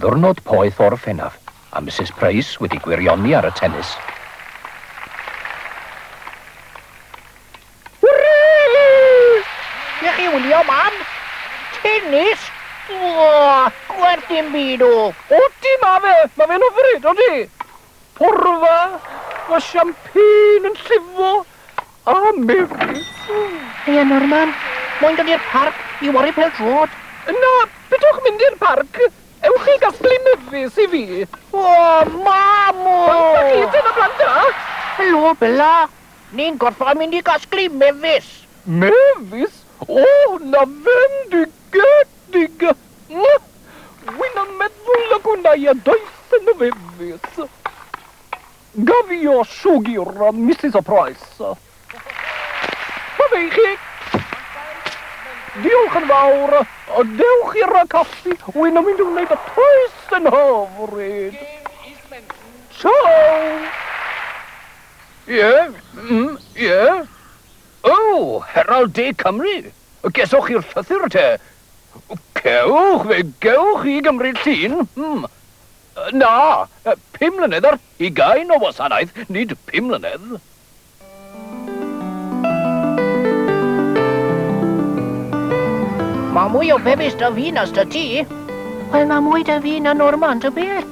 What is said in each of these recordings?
ddiwrnod poeth Orffennaf, a Misus Price wedi gwirioni ar y tennis. Hwrê! Be chi wylio, mam? Tennis? O, gwerth dim byd o. Odi, ma fe! Ma fe'n hyfryd, odi? Porfa, ma champagne yn llifo, a mefus. Heia, Norman. Moyn dod i'r parc i wari pêl-droed? Na, pidwch mynd i'r parc. Ewch i gasglu mefus i fi. O, mam! O! Bant â chi te, na blant da. Helo, Bella. Ni'n gorfod mynd i gasglu mefus. Mefus? O, na fendigedig! Wi'n meddwl y gwna i daith yn y fefus. Gaf i o siwgr, Misus Price? Ma fe i chi. Diolch yn fawr. Dewch i'r caffi. Wi'n mynd i wneud y toes yn hyfryd. Ciao! Ie, mm, ie. O, Herald De Cymru. Gesoch chi'r llythyr te? Cewch, fe gewch chi gymryd llun. Mm. Na, 25 o wasanaeth, nid 5 mlynedd. Mae mwy o fefus 'da fi na 'sda ti. Wel, mae mwy 'da fi na Norman, ta beth.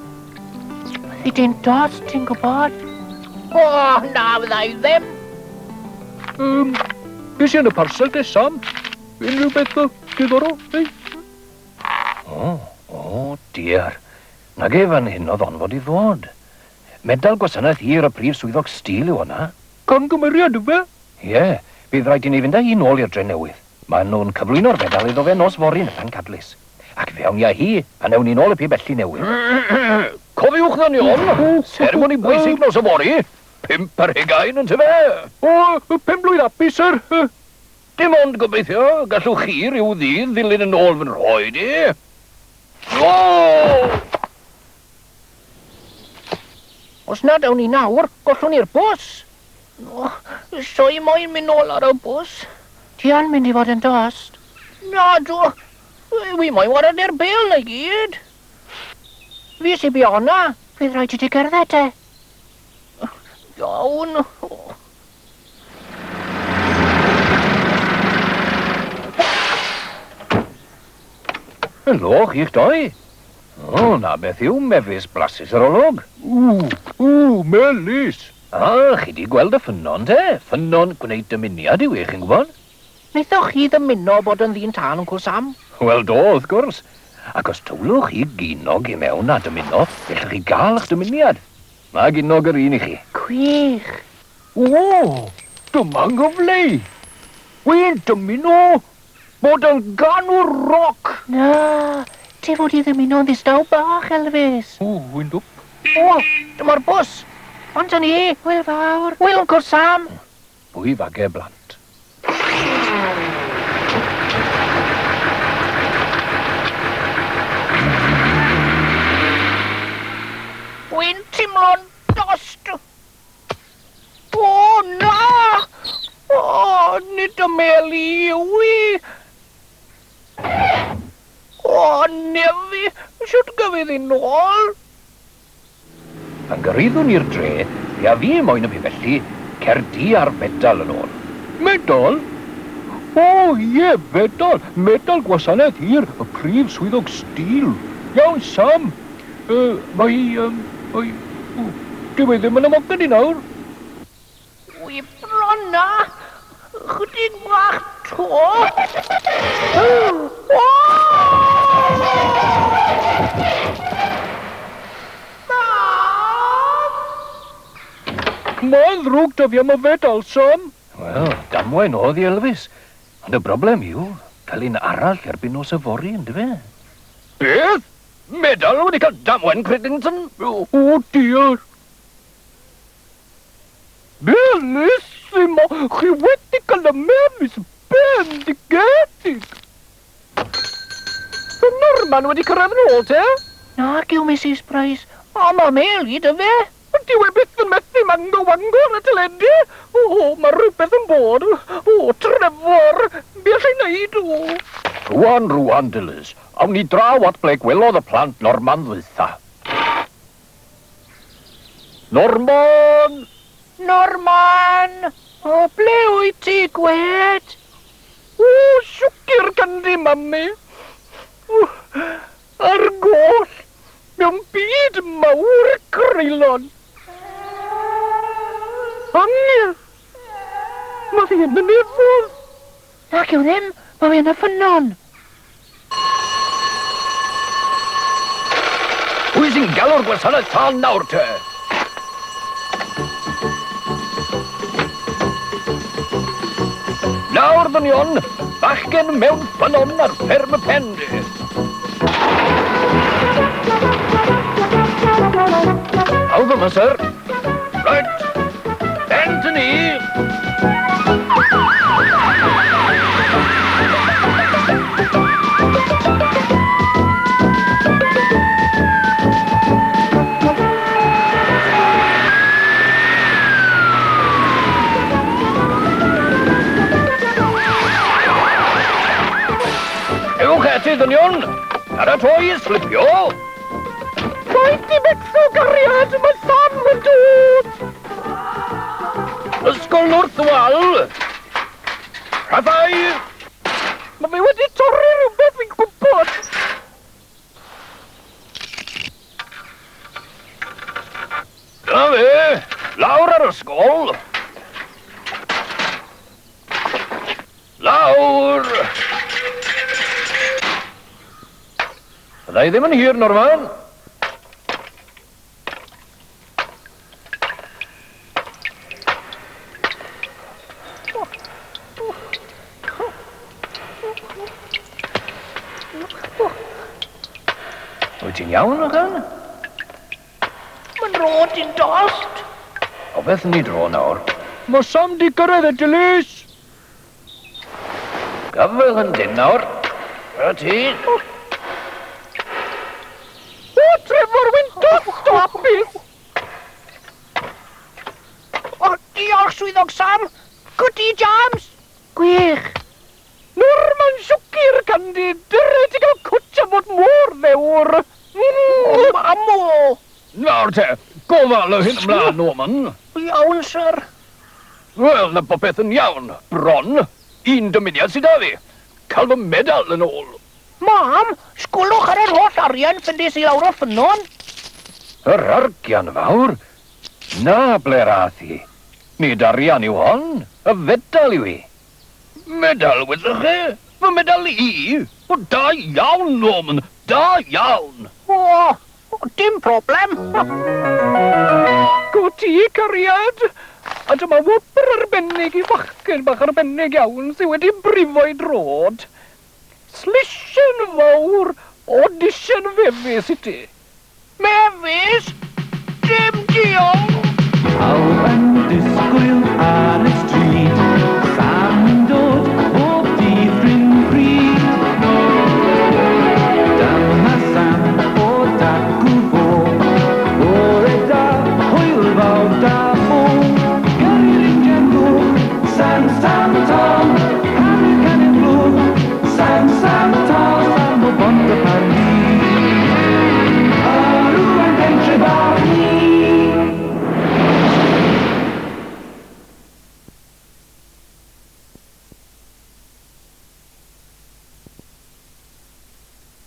Fyddi di'n dost, ti'n gwybod? O, na, fydda i ddim. Be sy yn y parsel te, Sam? Unrhyw beth diddorol, neu? O, o, diar. Nage fan hyn oedd on fod i fod. Medal gwasanaeth hir y prif swyddog stîl yw hwnna. Camgymeriad, yfe? Ie, bydd rhaid i ni fynd â hi nôl i'r Drenewydd. Maen nhw'n cyflwyno'r fedal iddo fe nos fory yn y pencadlys. Ac fe awn ni â hi pan ewn ni nôl y pibelli newydd. Cofiwch ddynion, seremoni bwysig nos yfory, 25 yntyfe? O, pen-blwydd hapus, sir. Dim ond gobeithio gallwch chi ryw ddydd ddilyn yn ôl fy nhroed i. O! Os nad awn ni nawr, gollwn ni'r bws. O, so i moyn mynd nôl ar y bws. Ti yn mynd i fod yn dost? Nadw, wi moyn wara 'da'r bêl 'na i gyd. Fi sy bia honna. Fydd rhaid i ti gerdded te. Iawn. Helo, chi'ch doi. O, na beth yw mefus blasus yr olwg. Ww, ww, melys. A, chi di gweld y ffynnon te? Ffynnon gwneud dymuniad yw e, chi'n gwybod? Wnaethoch chi ddymuno bod yn ddyn tân, Wncwl Sam? Wel do, wrth gwrs. Ac os tywlwch chi ginog i mewn a dymuno, gellwch chi gael eich dymuniad. Mae ginog yr un i chi. Gwych! O, dyma 'nghyfle i! Wi'n dymuno bod yn ganwr roc! Na, ti fod i ddymuno'n ddistaw bach, Elvis. O, wi'n dwp. O, dyma'r bws! Bant â ni! Hwyl fawr! Hwyl, Wncwl Sam! Pwy fage blant? Wi'n timlo'n dost! O, na! O, nid y mel i yw i! O, nefi! Shwt gyfydd i nôl? Pan gyrhaeddwn ni'r dre, fe a fi moyn y pibelli, cer di a'r fedal yn ôl. Medal? O, ie, fedal! Medal gwasanaeth hir y prif swyddog stîl. Iawn, Sam. Yy, mae hi, yym, mae... W, dyw e ddim yn 'y mhoced i nawr. Wi bron 'na. Chydig bach 'to. O! Mam! Mae'n ddrwg 'da fi am y fedal, Sam. Wel, damwain oedd hi, Elvis. Ond y broblem yw cael un arall erbyn nos yfory, yndyfe? Beth? Medal wedi cael damwain, Credington? O, diar. Bellissimo! Chi wedi cael y mefus bendigedig! Mae Norman wedi cyrraedd nôl te? Nag yw, Misus Price. O, mae Meli 'da fe. Dyw e byth yn methu mango wango ar y teledu. O, mae rhywbeth yn bod. O, Trefor, be alla i wneud? O. Rwan, rwan, Dilys. Awn ni draw at ble gwelodd y plant Norman ddwytha. Norman! Norman! O, ble wyt ti, gwed? O, siwgr ganddi, mami. O, ar goll, mewn byd mawr creulon. Angel! Mae fi yn y nefodd. Nac yw ddim, mae fi yn y ffynnon. Pwy sy'n galw'r gwasanaeth tân nawr te? Nawr, ddynion, bachgen mewn ffynnon ar fferm y pen de. Pawb yma, sir. Right. Anthony! Ewch ati, ddynion! Paratoi i slipio! Paid di becso, gariad, mae Sam yn dod! Ysgol wrth wal! Rhaffau! Mae fe wedi torri rhywbeth fi'n gwybod! Dyna fe! Lawr ar ysgol! Lawr! Fydda i ddim yn hir, Norman. Wyt ti'n iawn, Ogan? Mae'n rod i'n dost. O beth ni dro nawr? Mae Sam di gyrraedd y Dilys. Gafael yn dyn nawr. A ti? O, Trefor, wy'n dost o hapus. O, diolch, swyddog Sam. Goody Jams. Gwych. Norman siwgr, Candy. Dyre ti gael cwtsh am fod mor ddewr. O, mamo. Nawr te, gofal o hyn ymlaen, Norman. Iawn, sir. Wel, na popeth yn iawn. Bron. Un dymuniad sydd â fi. Cael fy medal yn ôl. Mam, sgwlwch ar yr holl arian ffindis i lawr o ffynnon. Yr argian fawr? Na ble'r ath hi. Nid arian yw hon, y fedal yw hi. Medal, wyddoch chi? Fy medal i? O, da iawn, Norman, da iawn. O, dim problem. Go ti, cariad. A dyma wobr arbennig i fachgen bach arbennig iawn sydd wedi brifo'i drod. Slisien fawr o disien fefus i ti. Mefus? Dim diolch. Pawb yn disgwyl.